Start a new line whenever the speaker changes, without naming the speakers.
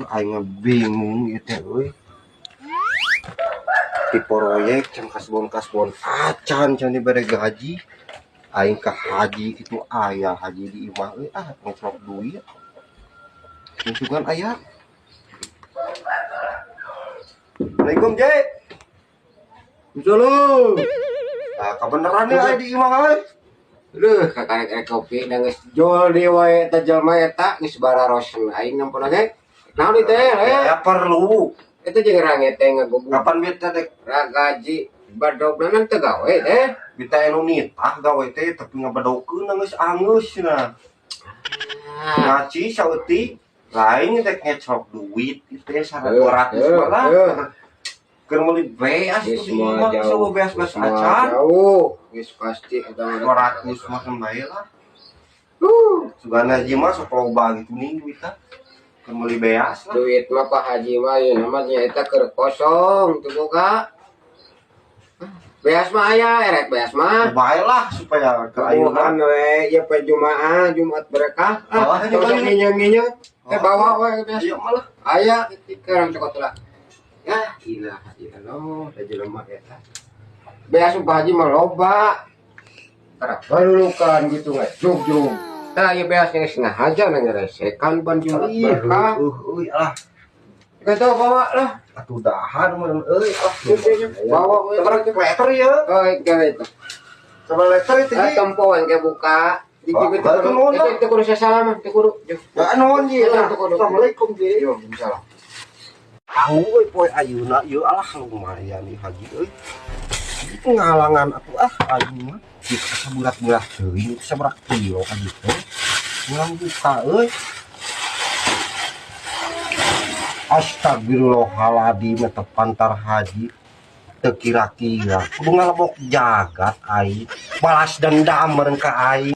Aing mah bingung ieu teh euy. Di proyek can kasbon-kasbon acan can dibere gaji. Aing ka haji kitu aya haji di imah euy, ah, ngeclok duit. Sugan aya. Assalamualaikum, Je.
Salam.
Ah, kebeneran ya aya di imah euy.
Aduh, kakarek rek kopi da geus jol deui wae eta jelema eta geus bararosen aing nampun ge. Naon ieu teh? Eh?
Ya perlu.
Eta jeung range teh ngagobug
Kapan beta dek
ragaji badogna teu gawe teh.
Bita anu nitah gawe teh, tapi ngabadokeun geus angeus cenah. Ngaci saeutik lain teh ngeclok duit itu ya 200 malah. Keur meuli beas
Geus
tuh di
moal
imah
jauh.
geus beas-beas
Geus moal
acan.
jauh. Geus pasti eta mah.
200 mah kan bae lah. Sugana haji mah sok loba gitu nih duitna. Keur meuli beas lah.
Duit mah Pak Haji mah ayeuna mah nya eta keur kosong teu boga. Beas mah aya, erek beas mah.
Bae lah supaya ke ayeuna.
Kebuhan we, ieu pe Jumaah, Jumat berkah.
Oh,
Ah,
ini
tong sok
balik.
nginyeung-nginyeung. Teh
Oh.
bawa we beas.
Ieu malah
Aya sekarang cokot lah. Ya, ilah ilallah, da jelema eta. Beas Pak Haji mah loba. Karena balulukan gitu ngajug-jug. Tah ieu beas geus ngahaja ngeresekan ban Jumat berkah.
Euy ah.
Kata bawa lah.
Atuh dahar meureun euy ah.
Bawa we.
Sabaraha liter ya?
Oh, gawe itu.
Sabaraha liter itu?
Ah, tempoan ke buka. Di
Oh,
itu
baru nuhun lah.
itu kudu salam, itu kudu.
Ya nuhun ji.
Itu kudu.
Assalamualaikum ji.
Yo, salam.
Tahu euy poe ayeuna ieu, alah, lumayan nih haji euy. Ngalangan atuh ah aing mah. Ieu saburat-burat teuing sabaraha kilo ka ditu. Urang buka euy. Astagfirullahaladzim, eta pantar haji teu kira-kira kudu ngalebok jagat aing balas dendam meureun ka aing.